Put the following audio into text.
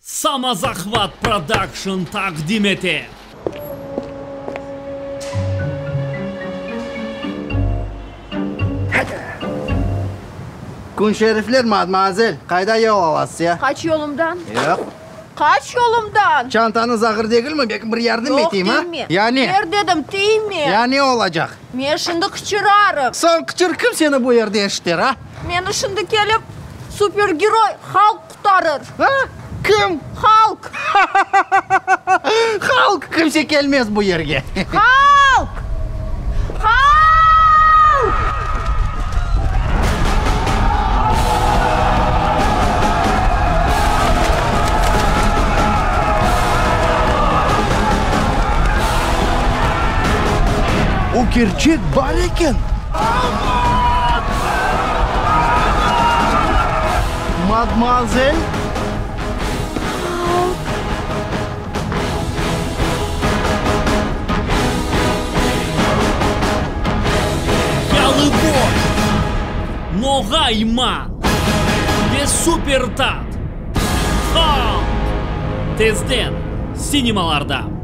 Samozahvat Production taqdim ete. Kün şerifler, madmuazel, qayda yol alasız, ya? Qaç yolumdan. Yoq. Qaç yolumdan! Çantañız ağır degilmi? Belki bir yardım Yoq, eteyim, a? tiyme. Ya ne? Ber dedim, tiyme. Ya ne olacaq? Men şimdi qıçırarım. Sen qıçır, kim seni bu yerde eşiter, a? Meni şimdi kelip supergeroy Halk qutarır. A? Kim? Halk! Halk! Kimse kelmez bu yerge. Halk! Halk! O kerçek bar eken! Madmuazel? Yalıboy, Noğayman ve Super Tat, Halk! Tezden sinemalarda!